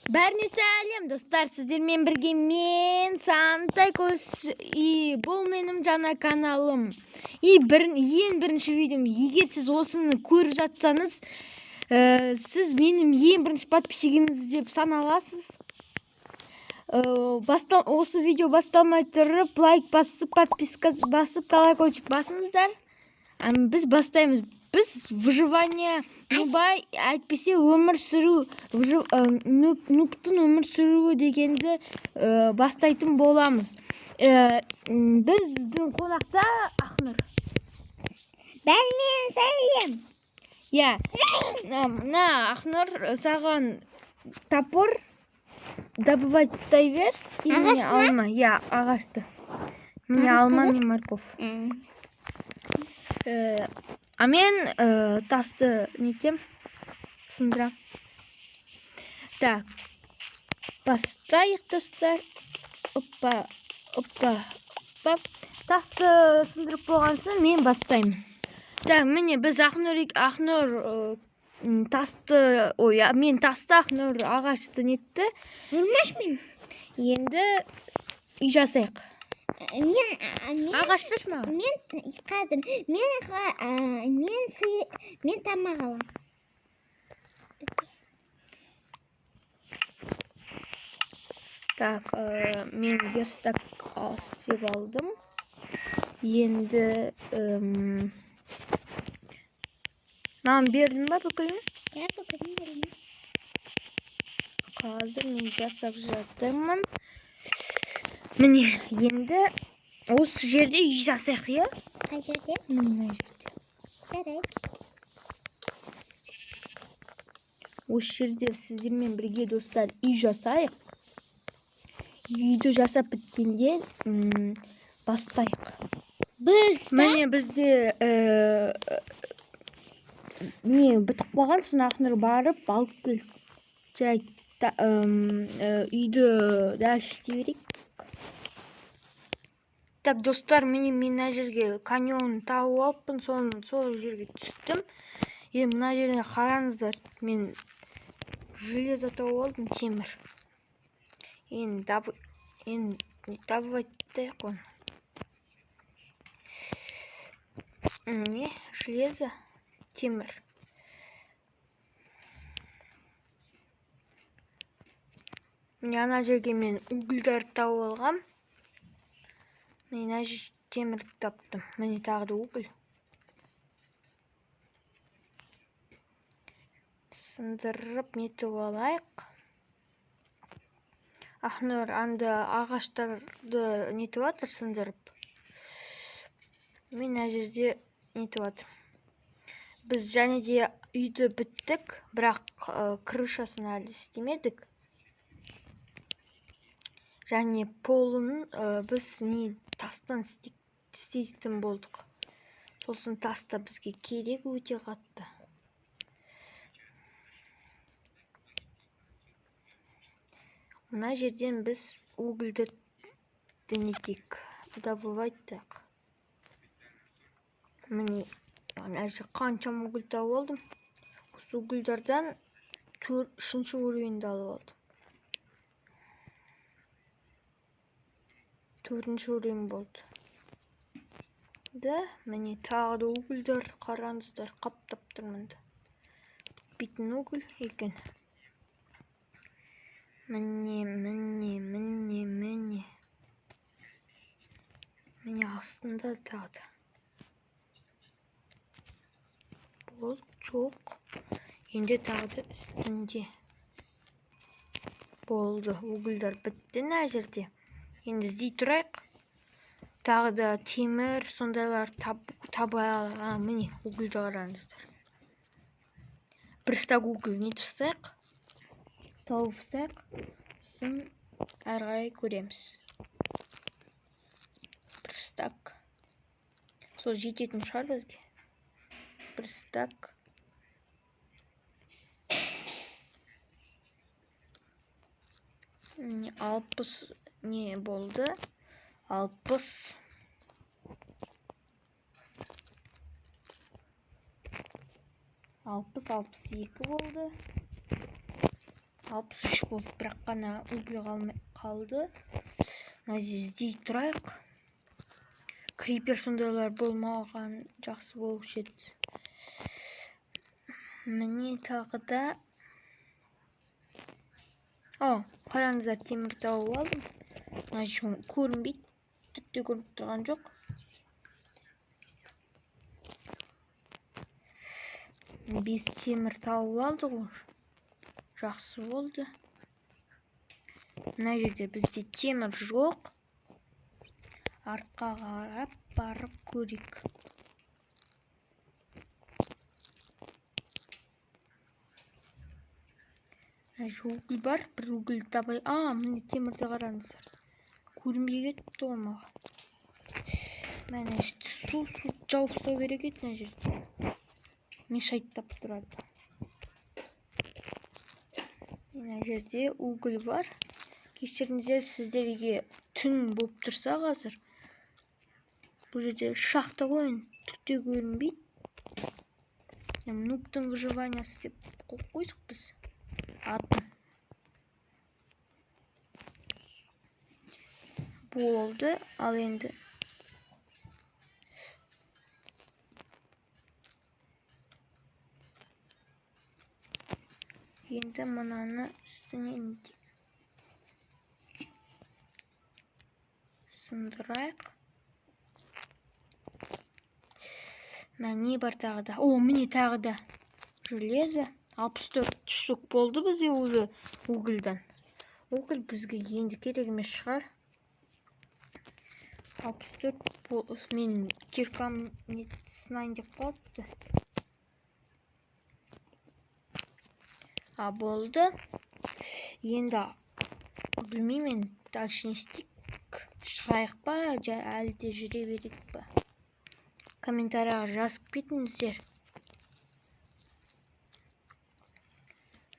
Бәріне сәлем, достар, сіздермен бірге мен Сантайкос, и бұл менің жаңа каналым. И ең бірінші видеом, егер сіз осыны көріп жатсаңыз, сіз менің ең бірінші подписчигіміз деп саналасыз. Осы видео басталмай тұрып, лайк басып, подписка басып, колокольчик басыңыздар. Біз бастаймыз. Біз выживание нуба, әйтпесе өмір сүру, нубтың өмір сүруі дегенді бастайтын боламыз. Біздің қонақта Ақнұр. Бәріне сәлем. Иә. Мына Ақнұр, саған топор добывать бер. И мне Ағашты ма? алма. Иә, ағашты. Мне Ағашты алма, да? не морковь. А мен тасты нетем, сындырам. Так, бастайық, достар. Опа, опа, опа. Тасты сындырып болған соң мен бастаймын. Так, міне біз Ақнұр, тасты, ой, мен тасты, Ақнұр ағашты нетті. Ұрмаш мен. Енді үй жасайық. Мен Ағаш берші маған. Мен қазір, мен тамақ аламын. Так, мен верстак істеп алдым. Енді, маған бердің ба бүкілін? Иә, бүкілін бердім. Қазір мен жасап жатырмын. Міне, енді осы жерде үй жасайық, иә? Қай жерде? Міне, мына жерде. Жарайды. Осы жерде сіздермен бірге, достар, үй жасайық. Үйді жасап біткенде, бастайық. Бір стак. Міне бізде, не бітіп қалған, сосын Ақнұр барып алып келді. Жарайды, үйді дальше істей берейік. Так, достар, міне мен мына жерге каньон тауып алыппын, сол жерге түстім. Енді мына жерден қараңыздар, мен железо тауып алдым, темір. Енді добывать етейік оны. Міне, железо, темір. Міне ана жерге мен угольдарды тауып алғам. Міне мына темір таптым. Міне тағы да уголь. Сындырып нетіп алайық. Ақнұр анда ағаштарды нетіп жатыр, сындырып. Мен мына жерде нетіп жатырмын. Біз және де үйді біттік, бірақ, крышасын әлі істемедік. Және полын, біз не тастан істейтін болдық. Сосын тас та бізге керек өте қатты. Мына жерден біз угольді нетейік, добывать етейік. Міне, ана жерде қаншама уголь тауып алдым. Осы угольдардан үшінші уровеньді алып алдым. Төртінші уровень болды. Да, міне тағы да угольдар, қараңыздар, қаптап тұр мында. Бітпейтін уголь екен. Міне, міне, міне, міне. Міне астында тағы да. Болды, жоқ. Енді тағы да үстінде. Болды, угольдар бітті мына жерде. Енді іздей тұрайық. Тағы да темір сондайлар таба аламын. Міне, угольді қараңыздар. Бір стак уголь нетіп тастайық. Тауып тастайық. Сосын әрі қарай көреміз. Бір стак. Сол жететін шығар бізге. Бір стак. Міне, 60 не болды? 60. 60, 62 болды. 63 болды, бірақ қана уголь қалды. Мына жерде іздей тұрайық. Крипер сондайлар болмаған жақсы болушы еді. Міне тағы да. О, қараңыздар, темір тауып алдым. Мына жерде көрінбейді, түк те көрініп тұрған жоқ. 5 темір тауып алдық ғой. Жақсы болды. Мына жерде бізде темір жоқ. Артқа қарап барып көрейік. Мына жерде уголь бар, бір уголь табай. А, міне темірді қараңыздар. Көрінбей кетіпті ғой маған. Міне су жауып тастау керек еді мына жерде. Мешайттап тұрады. Мына жерде уголь бар. Кешіріңіздер, сіздерге түн болып тұрса қазір. Бұл жерде шахта ғой, енді түк те көрінбейді. Нубтың выживаниясы деп қойып қойдық біз атын. Болды, ал енді мынаны үстіне сындырайық. Мә, не бар тағы да? О, міне тағы да железо. 64 штук болды бізде уже угольдан. Уголь бізге енді керек емес шығар. 64 мен киркам не сынайын деп қалыпты. А, болды. Енді білмеймін, дальше не істейік? Шығайық па, әлі де жүре берейік па? Комментарияға жазып кетіңіздер.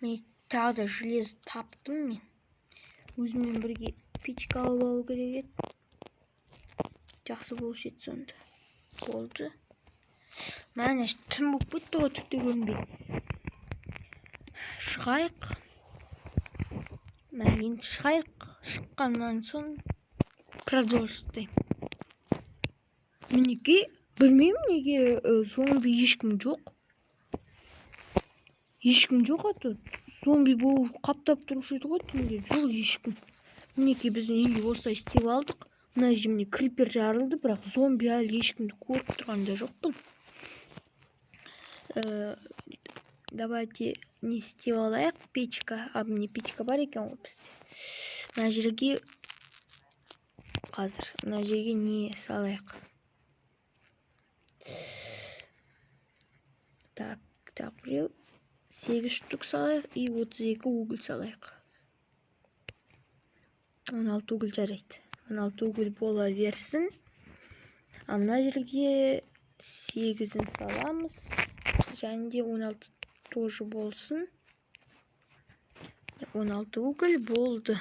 Мен тағы да железо таптым мен. Өзіммен бірге печка алып алу керек еді. Жақсы болушы еді сонда. Болды. Мә, түн болып кетті ғой, түк те көрінбей. Шығайық. Мә, енді шығайық. Шыққаннан соң продолжить. Мінекей, білмеймін неге зомби ешкім жоқ. Ешкім жоқ аты. Зомби болып қаптап тұрушы еді ғой түнде. Жоқ ешкім. Мінекей біздің үйді осылай істеп алдық. Мына жерде міне крипер жарылды, бірақ зомби әлі ешкімді көріп тұрған да жоқпын. Давайте не істеп алайық. Печка. А, міне печка бар екен ғой бізде. Мына жерге қазір, мына жерге не салайық? Так, так, біреу. 8 штук салайық и 32 уголь салайық. 16 уголь жарайды. 16 уголь бола берсін. А мына жерге 8-ін саламыз. Және де 16 тоже болсын. 16 уголь болды.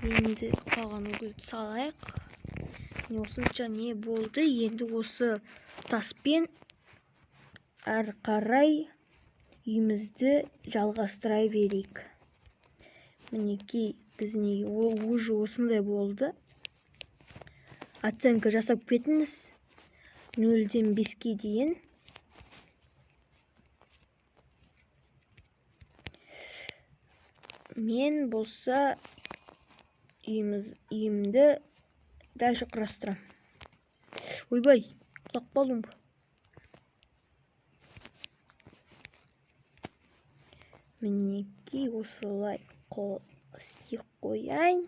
Енді қалған угольді салайық. Міне осынша не болды. Енді осы таспен әрі қарай үйімізді жалғастыра берейік. Мінекей біздің үй уже осындай болды. Оценка жасап кетіңіз. 0-ден 5-ке дейін. Мен болса үйімді дальше құрастырам. Ойбай, құлап қалдым. Мінекей осылай істеп қояйын.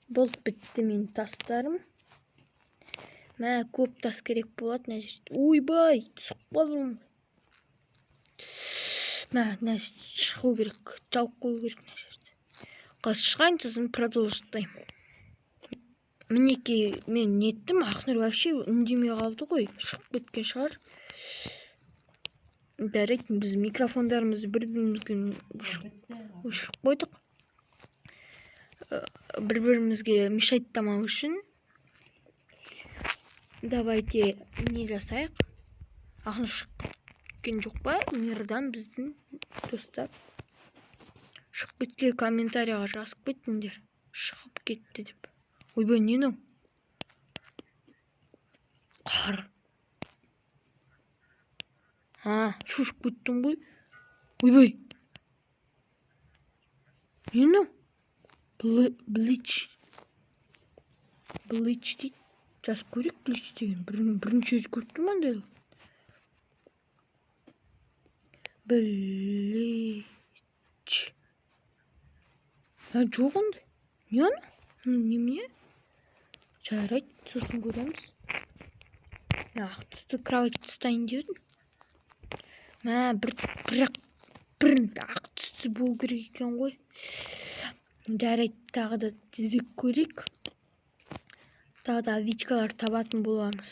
Болды, бітті менің тастарым. Мә, көп тас керек болады мына жерде. Ойбай, түсіп қалдым. Мә, мына жерде шығу керек, жауып қою керек мына жерде. Қазір шығайын, сосын продолжить. Мінекей мен неттім, Ақнұр вообще үндемей қалды ғой, шығып кеткен шығар. Жарайды, біз микрофондарымызды бір-бірімізге өшіріп қойдық. Бір-бірімізге мешайттамау үшін. Давайте не жасайық? Ақнұр шығып кеткен жоқ па? Мирдан біздің достар. Шығып кеткен, комментарийға жазып кеттіңдер. Шығып кетті деп. Ойбай, не мынау? Қар. А, шошып кеттім ғой. Ойбай. Не мынау? Блич. Блич дейді. Жазып көрейік блич деген. Бірінші рет көріп тұрмын андайды. Блич. А, жоқ ондай. Не ана? Немене? Жарайды, сосын көреміз. Мен ақ түсті кровать ұстайын деп едім. Мә, бірақ бір ақ түсті болу керек екен ғой. Жарайды, тағы да іздеп көрейік. Тағы да овечкалар табатын боламыз.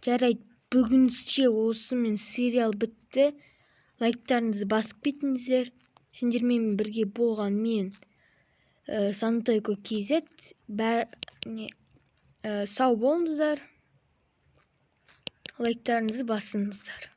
Жарайды, бүгінше осымен сериал бітті. Лайктарыңызды басып кетіңіздер. Сендермен бірге болған мен, Сантойко KZ. Сау болыңыздар. Лайктарыңызды басыңыздар.